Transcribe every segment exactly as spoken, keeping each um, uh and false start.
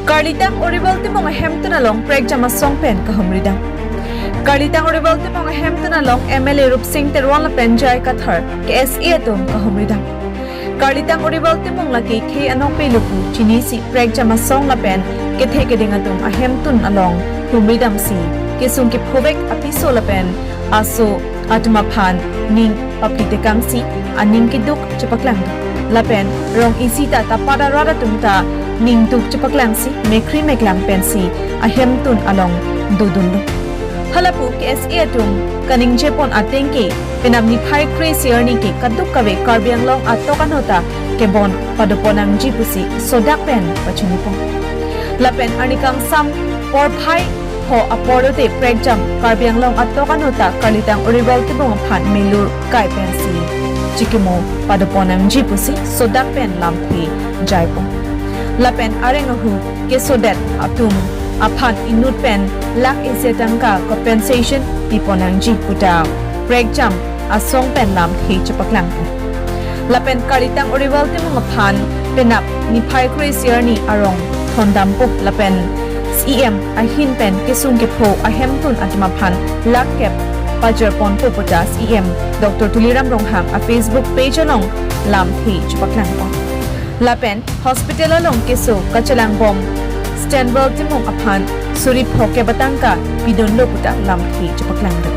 Karlitang Urival Timung ahemtun along prekjam asong pen kahumridam. Karlitang Urival Timung ahemtun along M L A Rupsing Teron lapen J I Kathar K S A atum kahumridam. Karlitang Urival Timung lake khei anokpe lupu chinisi prekjam asong lapen kethe keding atum ahemtun along humridamsi kesung kephovek apiso lapen aso atum aphan ning papli tekangsi aning keduk chepaklang. Lapen rong isi ta tapada rada atum ta ning duk chepaklangsi mekhri meklang pensi ahemtun along dodunlo. Halapu K S A atum kaningjepon ateng ke penap niphai kre-isi arni ke kadokave Karbi Anglong atok ano ta kebon padopon nangji pusi sodak pen pachunipon. Lapen arni kangsam porphai ho apor lote prekjam Karbi Anglong atok ano ta Karlitang Urival Timung aphan melur kai pensi chikimo padopon nangji pusi sodak pen lamthe jaipon. Lapen areng ahu kesodet atum aphan inut pen lakh isi tangka compensation pipon nangji puta prekjam asong pen lamthe chepaklangpo. Lapen Karlitang Urival Timung aphan penap niphai kre-isi arni arong thondampo lapen C E M ahin pen kesung kepho ahemtun atum aphan lakh kep pajirponpo puta C E M Doctor Tuliram Ronghang a Facebook page along lamthe chepaklangpo. Lapen hospital along keso kachelangbom Stanwell Timung aphan suri pho kep atangka pidunlo puta lamthe chepaklang do.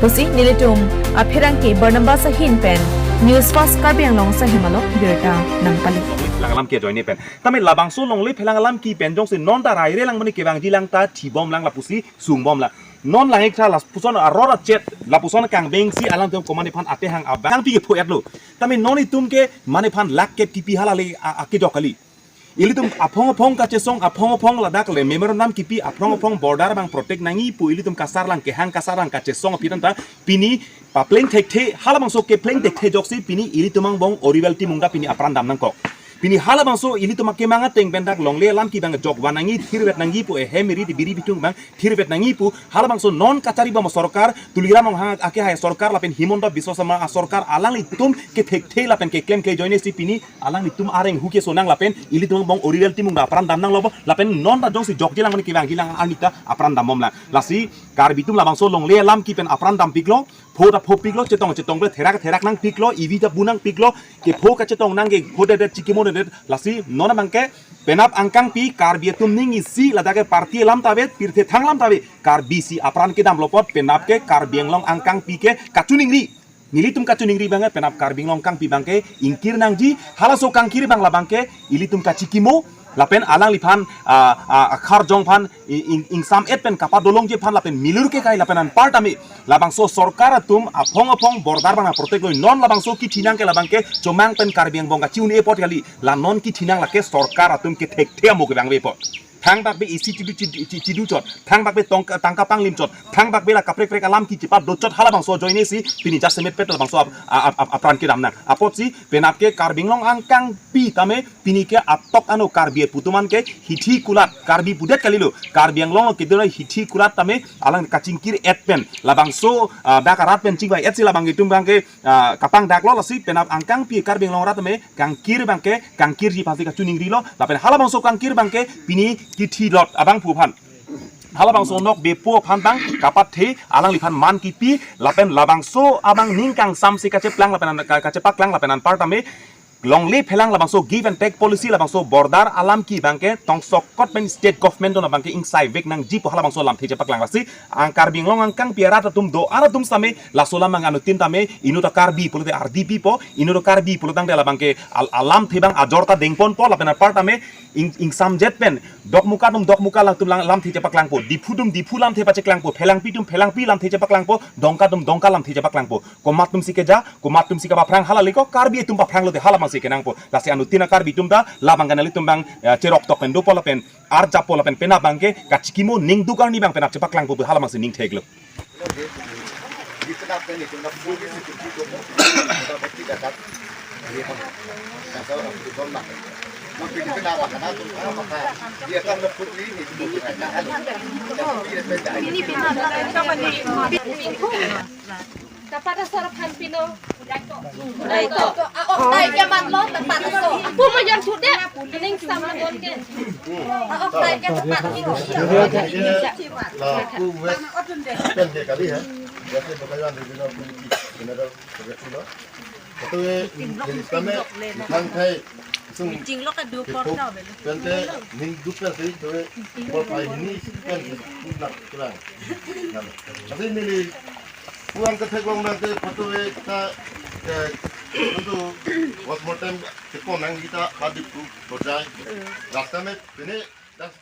Pusi nelitum apherangke Barnabas ahin pen News Fast Karbi Anglong sahem along birta nangpali. Longle phelang alam ke ajoine pen. Tame labangso longle phelang alam ke pen jongsi non ta raire lang mani kevangji lang ta thibomlang lapusi sungbomlang. Non lang-iktha lapuson aror achet lapuson kangbengsi alangtum komatne aphan atehang abang kangpi kepho-etlo. Tame non itum ke matne aphan lakh kep kipi hala le a, a, kejok kali. Ilitum aphong aphong kachesong aphong aphong ladak le memorandum kipi aphong aphong border abang protect nangji pu ilitum kasarlang kehang kasarlang kachesong aphi tangte pini papleng thekthe halabangso kepleng thekthe ajoksi pini ilitum angbong Urival Timung ta pini apran dam nangkok. Pini halabangso ilitum akemang ateng pen dak longle alam ke abang jokvan nangji thirvet nangji pu ehem eri di biri bitung abang thirvet nangji pu halabangso non kacharibom asorkar Tuliram Ronghang akehai asorkar lapen Himanta Biswa Sarma asorkar alanglitum kethekthe lapen keklem ke ajoinesi pini alanglitum areng ahu kesonang lapen ilitum angbong Urival Timung ta apran dam nanglo bo lapen non ta jongsi jokjelang mani kevangjilang arni ta apran dambomlang. Lasi Karbi atum labangso longle alam ke pen apran dampiklo, pho ta phopiklo, chetong chetong pen therak therak nangpiklo, ivi ta bu nangpiklo, kepho kachetong nang kephodedet chikimodedet, lasi non abang ke penap angkangpi Karbi atum ning isi ladak ke party alam ta ave, pirthe thang alam ta ave, Karbi si apran kedamlo apot penap ke Karbi Anglong angkangpi ke kachiningri. Nelitum kachiningri abang ke penap Karbi Anglong angkangpi abang ke ingkir nangji, halaso kangkir abang labang ke ilitum kachikimo, lapen alangliphan, ah, ah, akharjong aphan i-, ing-, ingsam-et pen kapadolongji aphan lapen milur kekai lapen anparta me labangso sorkar atum aphong aphong border abang protect loi non labangso kithi nang ke labang ke chomang pen Karbi Angbong kachi-un-e apot kali la non kithi nang lake sorkar atum kethekthe amo kevang ave apot. Thangbak be isi chidu chidu chi-, chidu chot, thangbak be tongka tangka panglim chot, thangbak be la kaprek prek alam ke chipadot chot halabangso ajoinesi pini jasemet pet labangso ap-, a-, ap-, ap-, apran kedam nang. Apotsi penap ke Karbi Anglong angkangpi tame pini ke atok ano Karbi aputuman ke hithi kulat Karbi pudet kalilo. Karbi Anglong kedora hithi kulat tame alang kachingkir-et pen labangso, ah, dak arat pen chingvai-etsi labang itum abang ke, ah, kapangdaklo lasi penap angkangpi Karbi Anglong arat tame kangkir abang ke kangkirji aphansi kachiningrilo lapen halabangso kangkir abang ke pini kithi lot abang pu aphan halabangso nok depo aphan abang kapathe alangliphan man kipi lapen labangso abang ning kangsamsi kacheplang lapen an-, ka-, kachepaklang lapen anparta me longle phelang labangso give and take policy labangso border alam ke abang ke tongsokot pen state government do abang ke ingsaivek nangji pu halabangso lamthe chepaklang lasi ang Karbi Anglong angkangpi arat atum do arat atum same laso alam abang anuttin tame inut ta Karbi pulote R D P po, inut ta Karbi pulo tangte labang ke al-, alamthe abang ajor ta dengponpo lapen anparta me ing-, ingsamjet pen Dokmoka atum Dokmoka alam atum lang-, lamthe chepaklangpo, Diphu atum Diphu lamthe pacheklangpo, Phelangpi atum Phelangpi lamthe chepaklangpo, Dongka atum Dongka lamthe chepaklangpo. Komat atumsi keja, komat atumsi kapaphrang hala liko, Karbi atum paphrang lote hala abangsi kenangpo. Lasi anuttin a Karbi atum ta labang ke nanglitum abang, eh, cherok tok pen dopo lapen arjappo lapen penap abang ke kachikimo ning duk arni abang penap chepaklangpo pu hala abangsi ning theklo. Tapat asor aphan pilo. Dai to. A-ok tai ke matlo, tapat asor. Pu majon chude. Ning sam na bon ke. A-ok tai ke tapat pilo. La pu wes pen ke kali ha. Jase bakayan de na pu ki. Kena da. Betul. Jadi kami kan kai sung. Chinglo ka du por ta belo. Pente ning du pen si tu por pai ini pen si nak kurang. Tapi neli puang ke theklong nang ke photo e ta ke itu postmortem ke konang kita habis tu kerja. Rasta me pene das